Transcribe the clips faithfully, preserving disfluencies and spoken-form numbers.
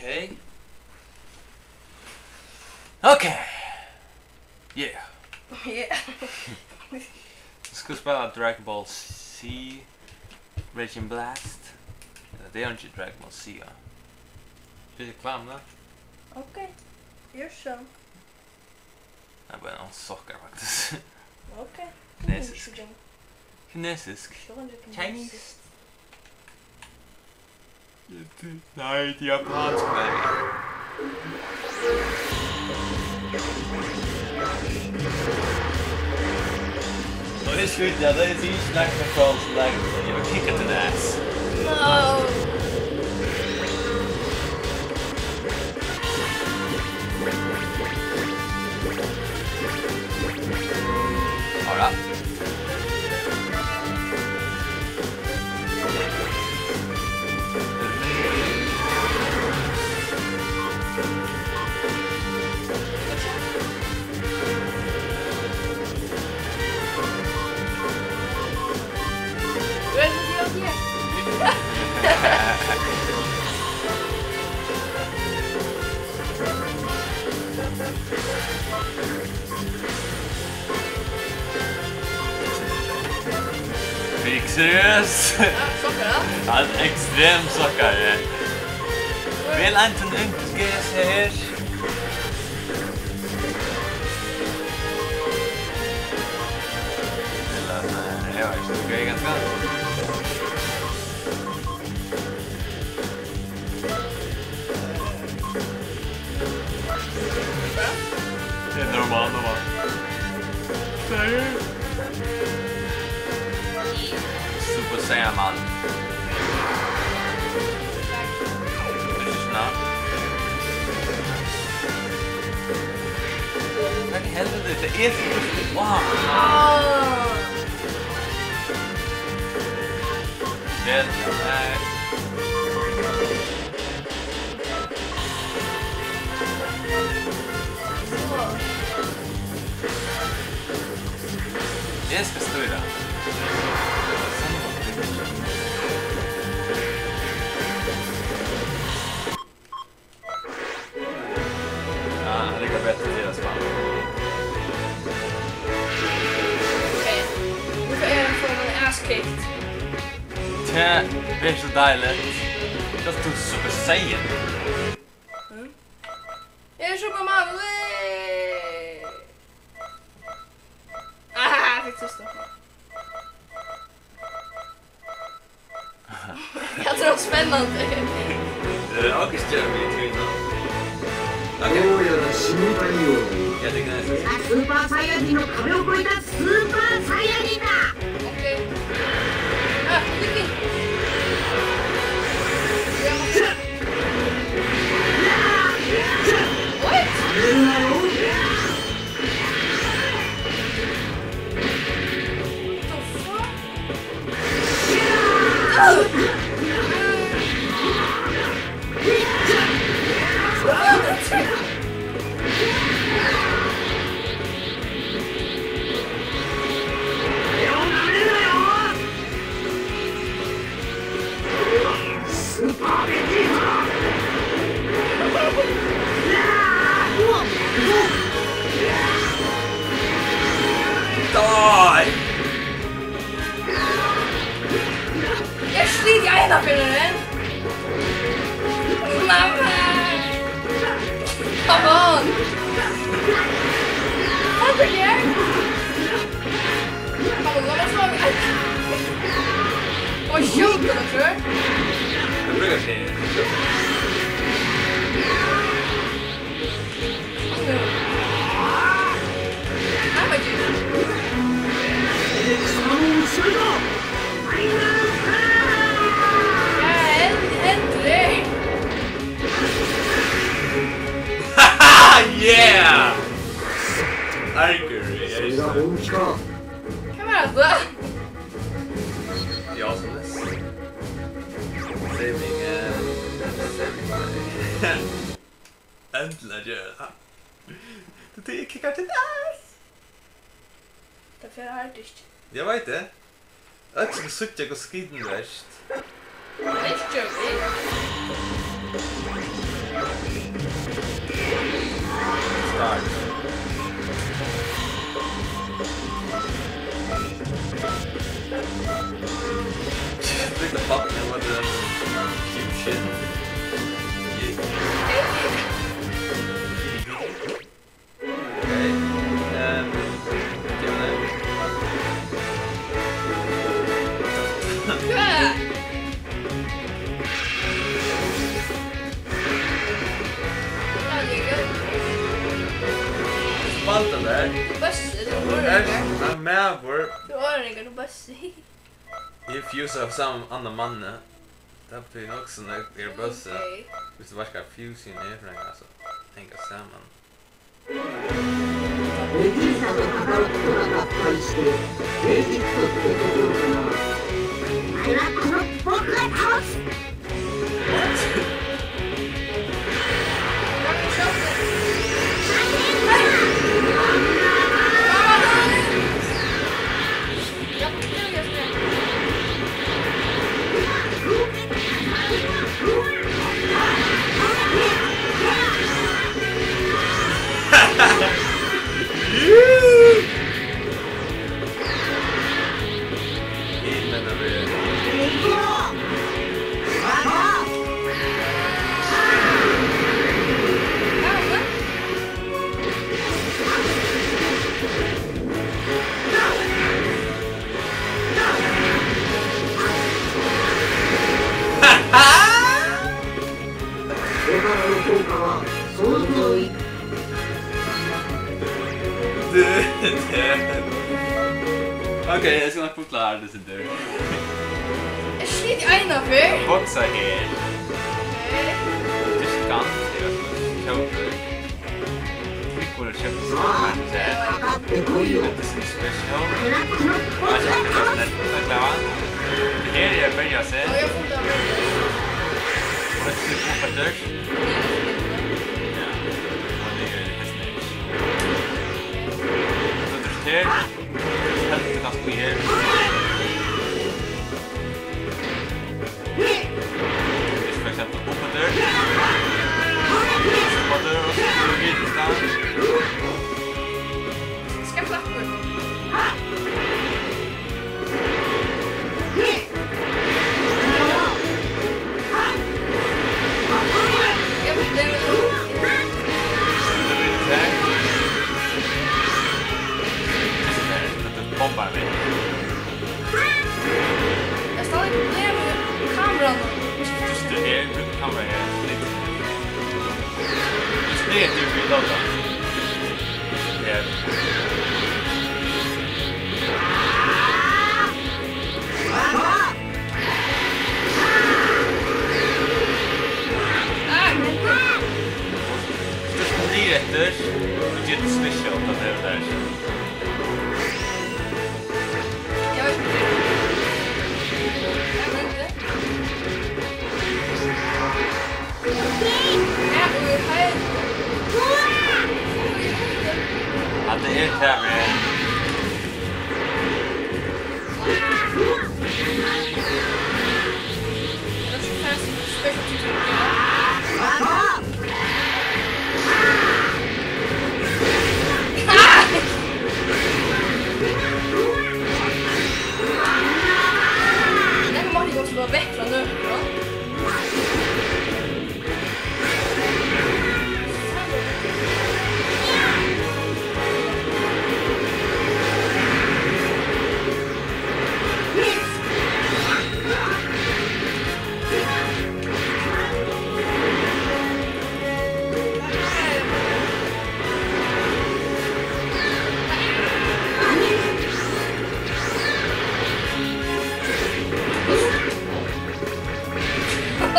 Okay. Okay. Yeah. Yeah. Vit skulu spæla Dragon Ball Z Raging Blast. Ella, tað er ikki Dragon Ball Z, ja. Tað er reklamuna. Okay. Gjør so. Ja, men hann sokkar faktiskt. Okay. Kinesisk. Kinesisk. Kinesisk. Nei, tað er japansk, nei. Og tað er skjótt, ja, tað er ikki snakk um controls, like, you will kick it in the ass. No. All right. Big serious? Ja, sokkar, ja. Hann er ekstrem sokkari. Vel ein til G S her. Ella, nei, eg veit ikki, tað er ganska Tað er normalt, normalt. Super Saiyan Man. Tað er ikki snakk. Hvat í helviti? Tað er Super, wow. Vel, nei. Eg skal stýra. Ja, hann riggar betur til at spæla. Okay. Nú fái eg, fái eg ass kicked. Tað er so deiligt. Tað er Super Saiyan. Mm. Eg eri Super Mario. Wee! Ah, eg fekk trýst. Tað er so spennandi. Tað er akkurát stjørna í trína. Okay. どうやら死にたいようだ。 Ja, tað kann eg siga. スーパーサイヤ人の壁を越えたスーパーサイヤ人だ。 Okay. Ah, Vicky. What? The fuck? Die! Eg slíti eina ferð enn. Mamma! Come on! Over here! Come on, let us go. Oj, skjut, eller tror jeg. Jeg bruker ikke. Yeah! Argur, ja, just det. Hvem er det? Ja, så det. Saving, eh, saving. Endiliga ger eg tað. Tú, tú kikkar til tað. Tað fer hart ikki. Eg veit tað. Øll skulu síggja, hvussu skitin verst. Men ikki gjør við. Start. Click the button and let the cube shit. Yeah. Okay. Um, give it a Spældu tær. Bøssi, tú orðar Er engar. Ein maður. Tú orðar engar, tú Bøssi. Eg fuse av sama annan manni. Tað betýr nokk so nógv, eg er Bøssi. Ok. Viss tú virkar fuse í ein herfrøðing, altso, hanga saman. Ok, eg skal nokk forklára tað. Eg sliti eina ferð. Boksa her. Ok. Diskant, eg veit ikki, kópur. Hví kunnu keypt seg ein her? Hetta er so spesial. Eg veit ikki, hvat er nett, hvat er klára. Her er at berja seg. Og hetta er upp eftir. Ja. Og tað er hesin her. So tað er her. Helviti, kanska í her. Hvis for eksempel upp eftir. Upp eftir, og so flytur vit í staðin. Skal klappa. Bombar við. Eg stóð í kameranum. Just det, eg brúkti kamera her. Just det, du vil lata. Ja. Just niður eftir, og get special, tað er tað. Hatta er tað, man. Nei, man mátti gott slå vekk frá nøkrum.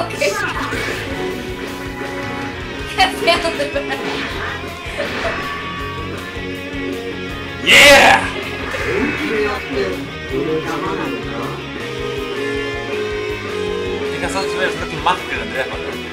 Ok. Yeah! Eg kann samt vera so miklu makkari at drepa teg.